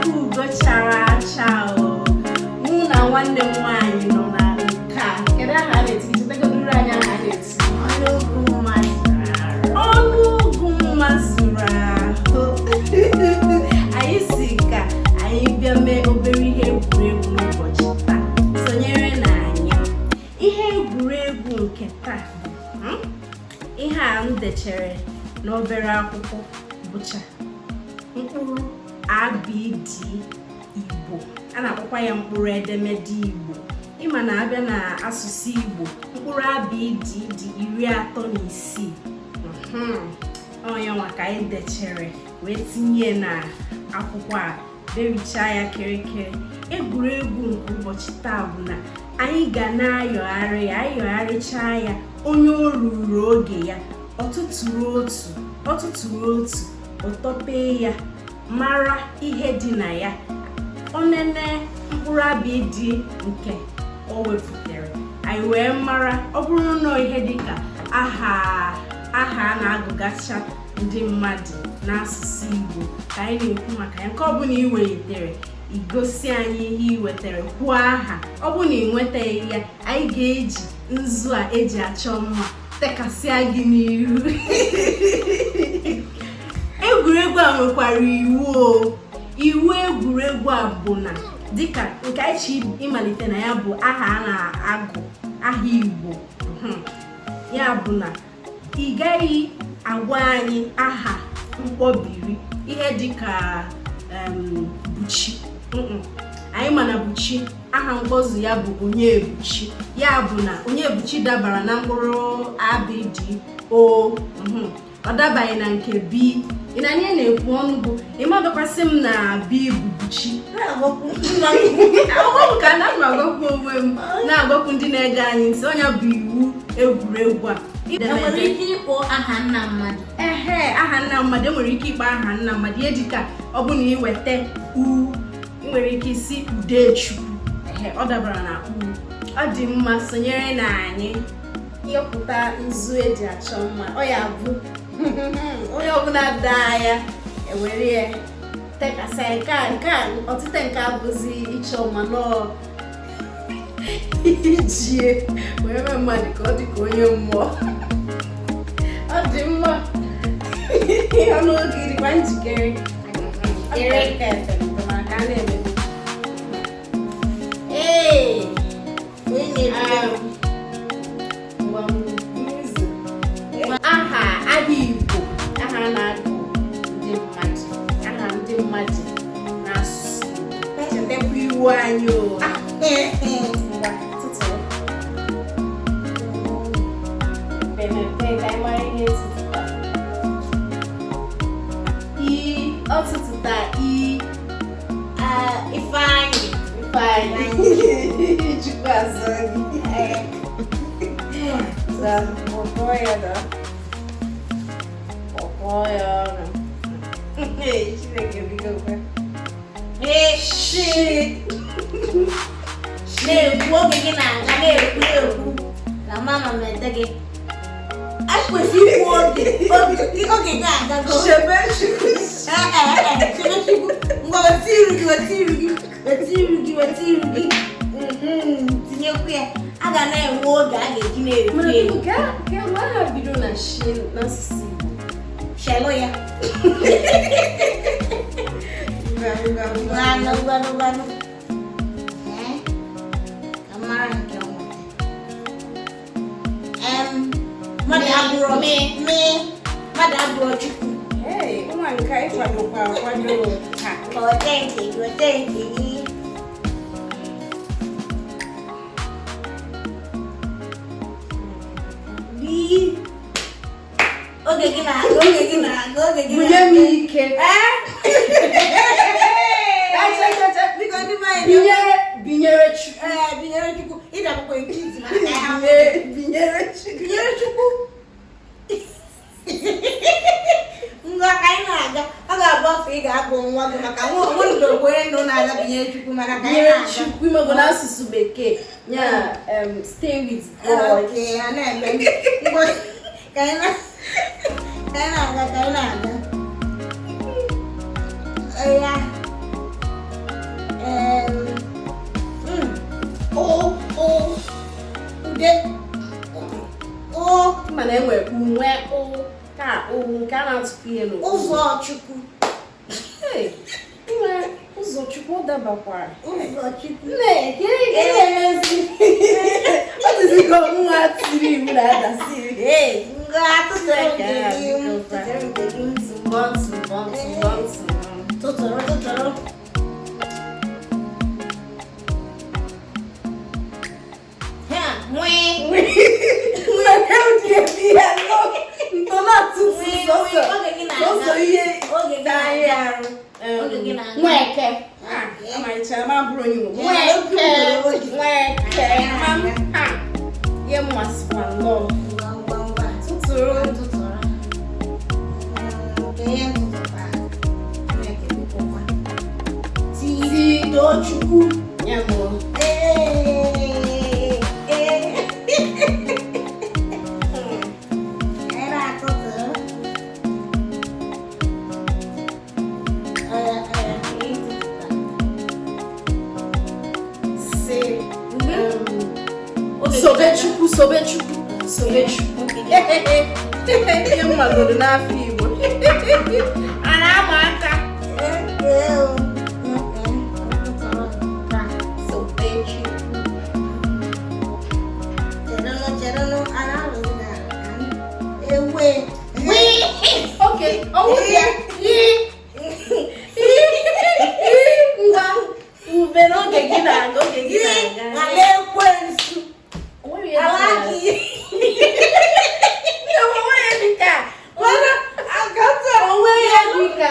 Ugo chara acha o. Mụ na nwanne m nwaanyị nọ na nke a. Kedu aha a na-eti? Chetagoduru anyị aha a na-eti. Ọnụugwu mma zuru arụ. Ọnụ ugwu mma zuru ahụ. Anyị si ka anyị bịa mee obere ihe egwuregwu n'ụbọchị taa. Sonyere na anyị. Ihe egwuregwu nke taa bụ ihe a m dechere n'obere akwụkwọ bụcha mkpụrụ abd Igbo. A na-akpọkwa ya mkpụrụ edemede Igbo. Ịma na abịa na asụsụ Igbo, mkpụrụ abd dị 36. Ọ ya nwa ka anyị dechere wee tinye na akwụkwọ a, berichaa ya kịrịkịrị. Egwuregwu nke ụbọchị taa bụ na anyị ga na-ayọgharị ya. Anyị yọgharịchaa ya, onye o ruru oge ya, ọtụtụrụ otu, ọtụtụrụ otu, ọtọpee ya, mara ihe dị na ya. O nene mkpụrụ abịdị nke o wepụtara, anyị wee mara. Ọ bụrụ na ihe dịka aha aha a na-agụgacha ndị mmadụ n'asụsụ Igbo ka anyị na-ekwu maka ya, nke ọbụla ị welitere, igosi anyị ihe ị wetara, kwuo aha. Ọ bụrụ na ị nwetaghị ya, anyị ga-eji nzu a eji achọ mma tekasịa gị n'ihu. Egwuregwu a nwekwara iwu o. Iwu egwuregwu a bụ na dịka nke anyị chi ịmalite na ya bụ aha a na-agụ aha Igbo, ya bụ na ị gaghị agwa anyị aha mkpọbiri, ihe dịka Buchi. Anyị ma na Buchi, aha mkpọzu ya bụ Onyebuchi. Ya bụ na Onyebuchi dabara na mkpụrụ abịdị o, ọ dabaghị na nke b. Ị na anyị na-ekwu ọnụ bụ ịmadakwasị m na b bụ Buchi. Agwakwu ka na m agwakwu onwe m, na-agwakwu ndị na-ege anyị ntị. Ọnya bụ iwu egwuregwu a. Enwere ike ịkpọ aha nna mmadụ? Ehe, aha nna mmadụ, enwere ike ịkpọ aha nna mmadụ. Ihe dịka ọ bụ na ị weta u, ị nwere ike isi Udechukwu. Ehe, ọ dabara na u. Ọ dị mma, sonyere na anyị ịyọpụta nzu eji achọ mma. Ọ ya bụ onye ọbụla daa ya, ewere ya tekasa ya. Nke a ọtịte nke a bụzi ịchọ mma nọọ ijie wee mee mmadụ ka ọ dị ka onye mmụọ. Ọ dị mma, ọnụ oge dịkwa njikere. Maka a na-eme. Ee, onye na-ebido. Aha aha Igbo, aha a na-agụ ndị mmadụ, aha ndị mmadụ n'asụsụ Igbo. Chetakwa iwu anyị o. Ngwa, tụtụrụ. Mpepe ka anyị mara ihe tụtụta. I, ọ tụtụta i. Ah, Ifeanyị. Ifeanyị. Chukwu azọ gị. Kpọkọọ ya da. Kpọkọọ ya ọnụ. Chineke biko kwe. Ee, Shi. na-ekwu oge gị na-aga, na-ekwu na-ekwu na mama m ete gị. A kwesịrị ikwu oge oge gị agago. Chebe Chukwu. Ee, ee, ee, chebe Chukwu. Ngwa, weta iru gị, weta iru gị, weta iru gị, weta iru gị. Tinyekwu ya. A ga na-enwe oge a ga-eji na-ekwu Mana ya. biko, ka mgbe aha bido na shi n'asụsụ Igbo. Shelụ ya. Ngwa, ngwa, ngwa. Ngwanụ, ngwanụ, ngwanụ. Ee, ka m mara nke m nweta. Mmadụ abụrụ mee, mmadụ abụrụ Chukwu. Hey, nwa nke anyị kwadokwa akwado. Ha. Ka weta nke gị, weta nke gị. Bi. Oge gị na-aga, oge gị na-aga, oge gị Bunye m na-aga. ike. Ee? Cha, cha, cha. Biko, ndị be anyị. Binyere, binyere Chukwu. Ee, binyere Chukwu. Ịdabụkwa nke izi maka ya. Binyere, binyere Chukwu. Binyere Chukwu. Ngwa, ka anyị na-aga. Ọ ga-abụ afọ ị ga-agụ nwa gị maka nwa onwe ndoro onye nọ na-aga binyere Chukwu, mana ka anyị Binyere na-aga. Chukwu, imego n'asụsụ Bekee. Ya, stay with God. Okay, a na-eme. Ngwa, ka anyị na-aga, ka anyị na-aga. Ya. na-atụkwu ihe n'ụzọ. Ụzọ Chukwu. Hey, nne, ụzọ Chukwu ọ dabakwara. Ụzọ Chukwu. Nne, ka ị ga-emezi. Ọ dịzị ka nwa tiri iwu na-adasi. Hey. Ngwa tụtụrụ nke gị. Tụtụrụ nke gị. Tụmbọ tụmbọ tụmbọ tụmbọ. Tụtụrụ tụtụrụ. Ha, nwee. Nne, ụdị ebe ihe nọ. Ntọ na-atụtụ Nwee, sọsọ. nwee. Oge gị na-aga. Sọsọ ihe Oge gị na-anyị na-aga. arụ. Oge gị na-aga. Nweke. Amalicha ma bụrụ onye Igbo. Nweke. Nweke. Ma m ha. Ihe m masịkwa nnọọ. Ngwa ngwa ngwa. Tụtụrụ. Tụtụrụ. Nke ihe ntụtụkwa. Chineke biko kwa. Ti. Too Chukwu. Ya bụ. Ee, ee. Anyị na-atụtụrụ. Ee, ee, ihe ntụtụkwa. Si. Oge gị Sobe na-aga. Chukwu, sobe Chukwu, sobe Chukwu. Ihe m magoro n'afọ Igbo. A na-ama aka. Ee, ee, o. Ee, ntụtụrụ nke a. Sobe Chukwu. Cherenụ, cherenụ, a na-alụzi na ewe. Wii! Okay, ọnwụ dị ya. Yi. Ngwa. Ube n'oge gị na-aga, oge gị na-aga. Ala ekwensu. O nwere ihe Ala dị gị. ka- O nwere ihe dị ka. Mana akatọ onwe ya dị ka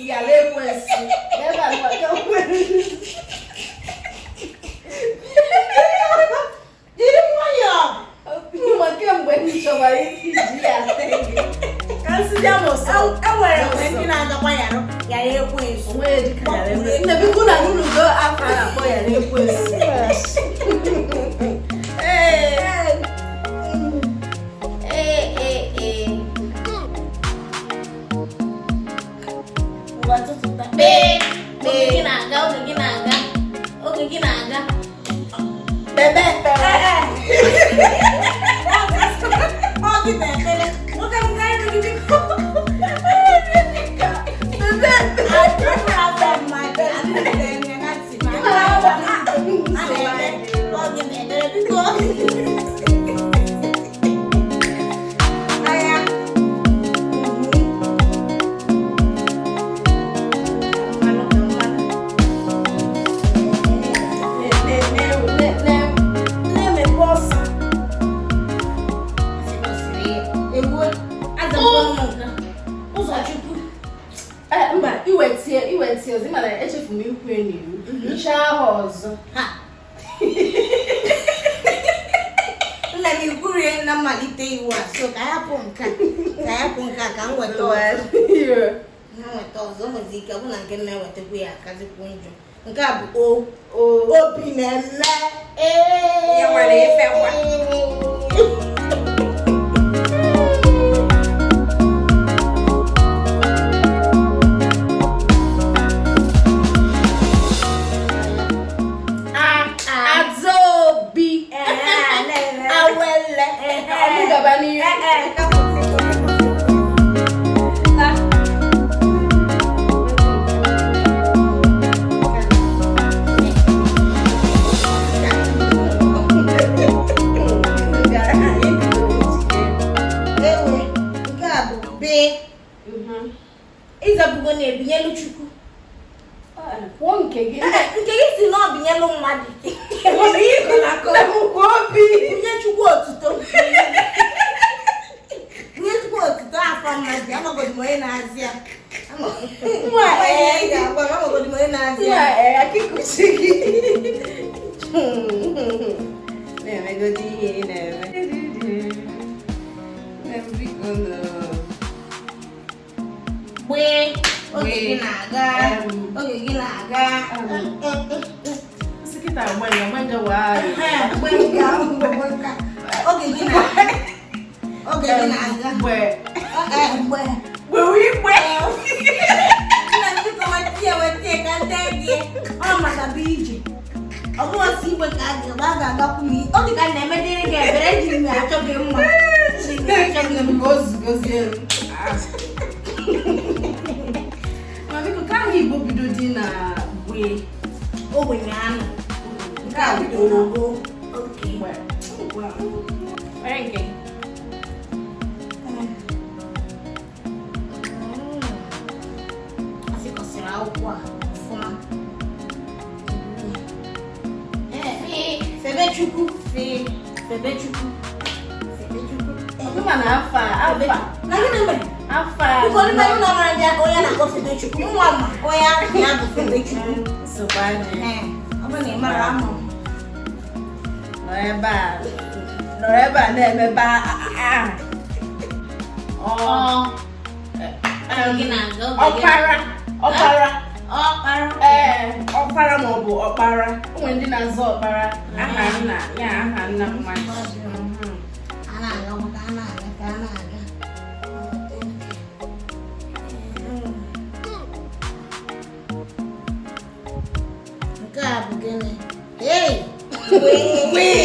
yara ekwensu. Ebe a ka o nwere. Jiri nwayọọ. Mma kemgbe m chọwara iji ya ate gị. Ka nsị ya ma ọsọ. E nwere mgbe ndị na-agakwa yara yara ekwensu. Onwe ya dị ka yara ekwensu. Nne biko na unu go afọ a na-akpọ yara ekwensu. Ee. Ee, ee, ee. Ngwa tụtụta. Kpee. Oge gị na-aga, oge gị na-aga. Oge gị na-aga. Bebe ekpere. Ọ gị na-ekpere. Nwoke m gaa ịrụ gị biko. Bebe ekpere. Mmanụ ka mmanụ. Na-emepe ọsọ. Ụzọchukwu. Ee, mba, iwetie iwetie ọzọ mana echefu m ikwu n'iwu nchaa ahụ ọzọ. Ha. Nna m ikwurie na mmalite iwu a, so ka hapụ nke a, ka hapụ nke a ka m weta ọzọ. M weta ọzọ, o nwezi ike ọ bụ na nke m na-ewetakwu ya akazikwu njọ. Nke a bụ o O obi na-eme. Ee. Ya nwere ife kwa. Adaobi. Awele. Ọmụ gaba n'ihu. Ta. Ewe, nke a bụ B. Ịzapụgo na-ebinyelu Chukwu. Kwuo nke gị. Nke gị si na ọ binyelu mmadụ. Nne m kwuo obi. Binye Chukwu otuto. Binye Chukwu otuto afọ mmadụ, amagodu m onye na-azị ya. Nwa, Onye ga-agwa m, amagodu m onye na-azị Nwa, ya. ee, akịkụchi gị. Na-emegodi ihe ị na-eme. Nne m biko nụ. Gbee, oge gị na-aga, Em. oge gị na-aga. Sị kịta agbenga, agbenga waa. Gbee nke ahụ, gbee nke a. Oge gị na-aga. Oge gị na-aga. Gbe. Ee, gbee. Gbewe igbe. Nna m biko wetie wetie ka nte gị. Ọ maka bụ ije. Ọ bụghị ọsọ igwe ka a ga a ga-agakwu m. Ọ dị ka m na-emedịrị gị ebere, ejiri m achọ gị mma. Ejiri m achọ gị Nne m mma. ka o zugozie m. Ah. Aha Igbo bido dị na wee. Ogbenye anụ. Nke a bidoro na gboo. Okay. Were nke gị. A fịkọsịrị akwụkwọ a ọfụma. Ee, Febechukwu. Febechukwu. Febechukwu. Ọbụma na afa afa Na gịnị mere? afa. Biko, ndị mmadụ na-amara ndị onye na-akpọ Febechukwu. Nwa ma onye ahụ ya bụ Febechukwu. Nsogbu adịghị. Ee, ọ bụrụ na ị mara ama m. Nọrọ ebe a nọrọ ebe a na-emebe a ọ Oge gị na-aga, oge gị ọkpara ọkpara. Ọkpara. Ee, ọkpara ma ọ bụ ọkpara. O nwere ndị na-azọ ọkpara aha nna ya, aha nna mmadụ. A na-aga ka a na-aga ka a na-aga. Nke a bụ gịnị? Hey! Wee!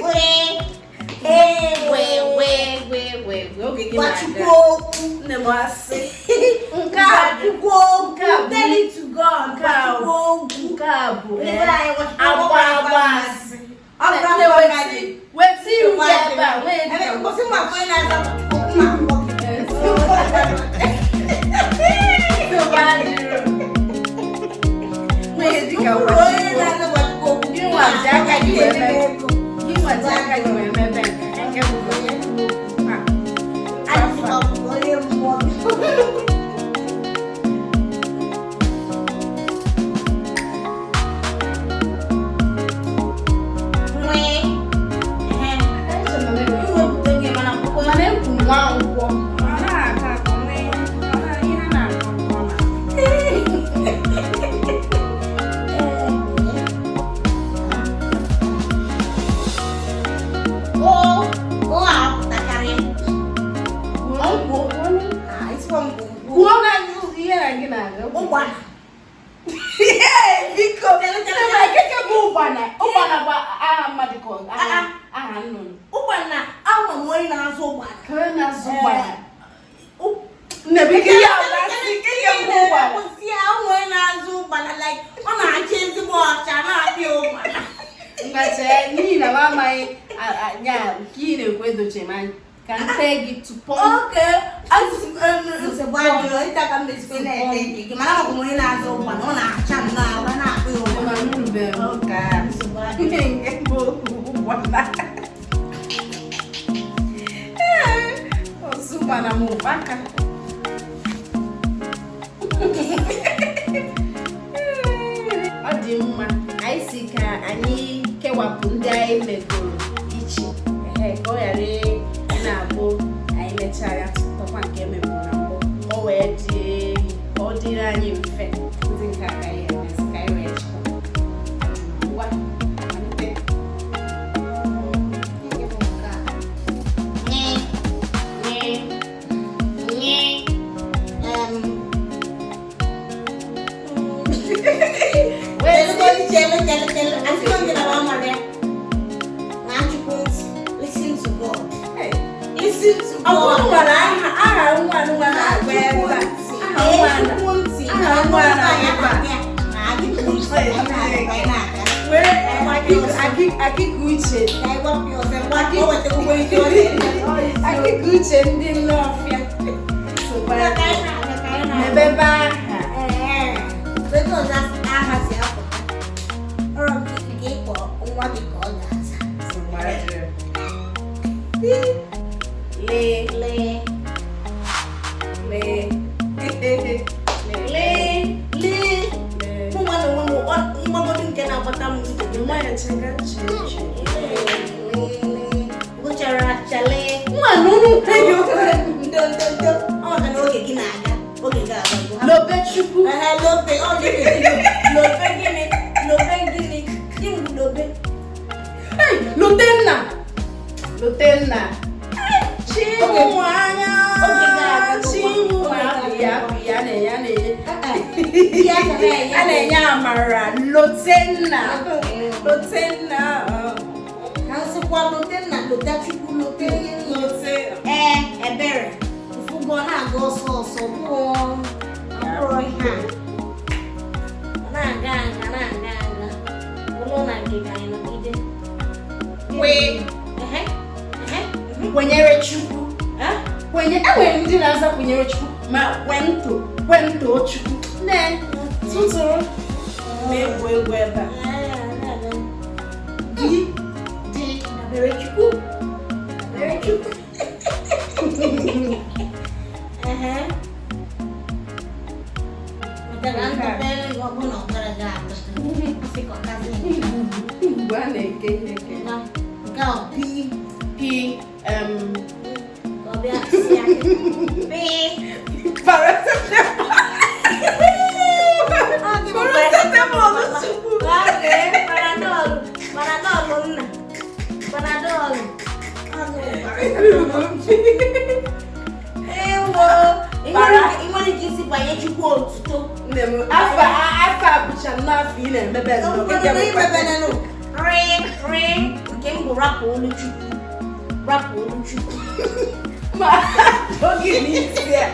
Wee! Wee wee wee wee wee, oge gị Gwachukwu na-aga. okwu. Nne m asị nke a bụ Gwachukwu okwu. Nke a bụ- Tell it to God. Nke a bụ- Gwachukwu okwu. nke a bụ Ndị be anyị gwachukwu agba okwu agba asị. Ọ bụrụ Nne, afọ weti mmadụ. weti iru gị ebe a wee dị Ebe ka kwụsị ma onye na-aza okwu ma akpọ gị. Nsogbu adịrọ. Nwunye dị ka Mkpụrụ onye na-aza gwachukwu okwu. Gị nwa ji aka gị wee mee. Ego. Gị nwa ji aka gị wee mebe nke nke bụ onye ha. Adịsịkwa m ka onye mmụọ. Nwee. Ehe. Iwepụta gị mana akwụkwọ Mana ekwu nwa nkwọ. Ọ naghị akọ akọ nwee. Ọ naghị ihe a na-akọ akọ na. O, o apụtakarị. Kwuo. Ah, isikwa m kwuo. Kwuo na ihe na gị na-aga. Ụgbana. Ee, biko. Chere, chere, Nne m, chere. Ekeke bụ ụgbana. Ụgbana bụ aha mmadụ ka ọ- aha Ah, aha nnụnụ. Ụgbana, ama m onye na-azụ ụgbana. Ka onye na-azụ ụgbana. Nne biko, ihe a bụ asị. Ekeke bụ ụgbana. Kwụsị ya, o nwere onye na-azụ ụgbana, like ọ na-acha ezigbo ọcha na-apịa ụgbana. Ngwa chee, n'ihi na m amaghị nya nke ị na-ekwu edoche m anya ka m tee gị tụpọ. Oke, nsogbu adịrọ, ịta ka m mesikwa na-ete nke gị, mana amakwa m onye na-azụ ụgbana, ọ na-acha nnọọ agba na-akpụ ya ụgbana. Ma nrube m ka Nsogbu adịrọ. nke bụ ụgbana. Ee, ọzọ ụgbana m ụkpaka. Ọ dị mma, anyị si ka anyị kewapụ ndị anyị megoro iche. Ehe, ka ọ ghara ị na-abụ anyị mechaa ya tụtọkwa nke emeburu na mbụ, ka ọ wee dị ka ọ dịrị anyị mfe. Ndị nke a ka anyị emezi ka anyị wee chịkọta. Ngwa, malite. Nke bụ nke a. Nye, Nye. nye, Wee chelu, chelu, chelu, chelu. Asịkwa m gị na m amara ya. Ṅaa Chukwu ntị. Listen to God. Hey. Listen to Ọ bụrụ God. nwere aha aha nwa nwa na-agba ebe a. Aha nwa na Chukwu ntị. aha nwa na-agba. Ṅaa Chukwu ntị. Anyị na-aga, anyị na-aga. Were akịka uche. Ka anyị gbapụ ya ọsọ, mgbe o wetakwukwo isi ọ na-eme. Akịka uche ndị nnọọfịa. Sokwa Ka anyị na-aga, ka anyị na-aga. mebebe aha. Ee, ebe ọzọ aha si apụta. Ọrụ nke ịkpọ nwa gị ka ọ ga-aza. Sokwa lee. Lee. Lee. Lee. Lee. Lee. Lee. Mụ nwa na onwe m, mgbagodu nke na-agbata m nsogbu. Nwa ya chega che che. Lee, lee. Gụchara acha lee. Nwa n'ụlọ nkwenye. Ndo, ndo, ndo. Ọ maka na oge gị na-aga. Oge gị agago. Lobe Chukwu. Ehe, lobe. Ọ gị na-esi lobe gịnị? Lobe gịnị? Gịnị bụ lobe? Hey, Lotenna. Lotenna. Chinwe anya. Oge gara aga. Chinwe ya ya na-enye a na-enye. Ya ka na-enye. A na-enye amara. Lotenna. Lotenna. Ka nsịkwa lote nna, lote Chukwu, lote ihe niile. Lote. Ee, ebere. Ụfụgo na-aga ọsọ ọsọ bụọ. Ọ bụrụ ihe a. Okay, ka anyị nọgide. Kwee. Ehe, ehe, mhm. Kwenyere Chukwu. Eh? Kwenye, enwere ndị na-aza kwenyere Chukwu, ma kwentụ kwentụ Chukwu. Nne, tụtụrụ na-egwu egwu ebe a. Di. Di dabere Chukwu. Dabere Chukwu. Ehe. Maka na ntụpere gị ọ bụ na ọ gara gị atọ. Asị ka ọ kazi nke. Mgbe a na-eke ihe eke. Na nke a P. P, Ka ọ bịa si ya. P. Paracetamol. Paracetamol Chukwu. Okay, Panadol. Panadol nna. Panadol. Ọ gị bụ Ewo. Ị nwere ike isi banye Chukwu otuto. Nne m, afa afa bụcha nnọọ afọ ị na-emebe nnọọ. Rị rị nke m bụ rapụ olu Chukwu. Rapụ olu Chukwu. Ma oge n'isi a,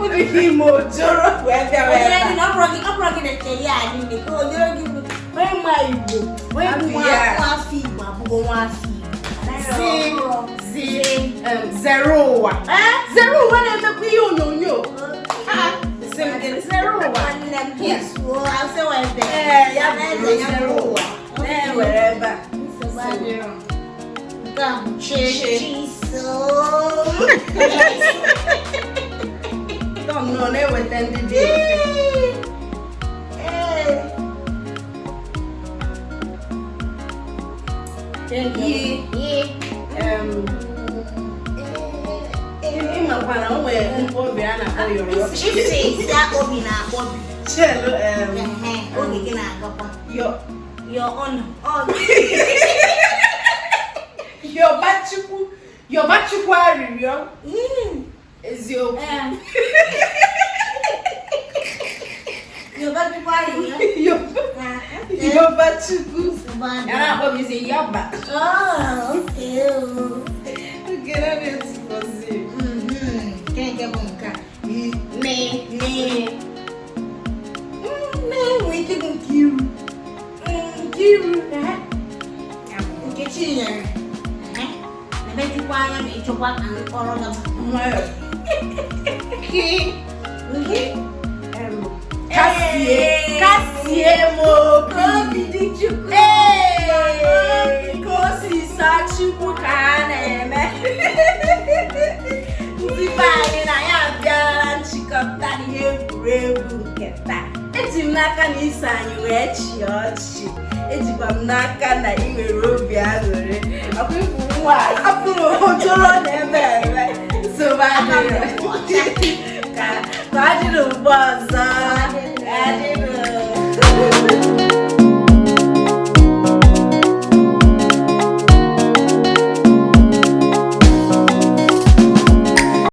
oge n'ime ojoro wee bịawa Onye ebe gị a. na ọ bụrụ gị na-eche ya niile ka onye gị bụ onye ma Igbo, onye bụ nwa afọ Igbo abụghị nwa afọ Igbo. Zi, zi, zere ụwa. Zere ụwa na-emekwa ihe onyonyo. Ah, sị m gịnị, zere ụwa. Nwanne m kisuo asị wee Ee, ya bụ zere ụwa. Na-ewere ebe a. Nsogbu adịrọ. Nke a bụ chi. Chi. Chisom. Tom nọ na-eweta ndị dị mfe. Ee. Yi. Yi. Ị makwa na o nwere mkpọbi a na-akpọ yọrọ. Isi isi akpọbi na-akpọbi. Chelu, Ehe, oge gị na-agakwa. Yọ. Your honor. Ọ Yọba Chukwu, yọba Chukwu arịrịọ. Eziokwu. Ee. Yoruba Chukwu arịrịọ. Yọba Yọba Chukwu. Nsogbu Ya na-akpọ m isi yọba. Oh, okay. Oh. Nke na na-etufozi. Nke nke bụ nke a. Ne, ne. Nne nwere ike bụ Nkiru. Nkiru. Ehe. Nke Chinyere. Ehe. Ebe chukwu anya ma ịchọkwa ka m kpọrọ gaba. Nwayọ. Ki. Nke. Kasie. Kasie m obi. Obi dị Chukwu. Ee, ka o si sọ Chukwu ka a na-eme. Ndị be anyị na ya abịala nchịkọta ihe egwuregwu nke taa. Eji m n'aka na iso anyị wee chịa ọchị. Ejikwa m n'aka na ị nwere obi aṅụrị. Ọkwa ịfụ nwa a, hapụrụ ojoro na-eme eme. Nsogbu adịrọ. Ka ka ọ dịrị mgbe ọzọ.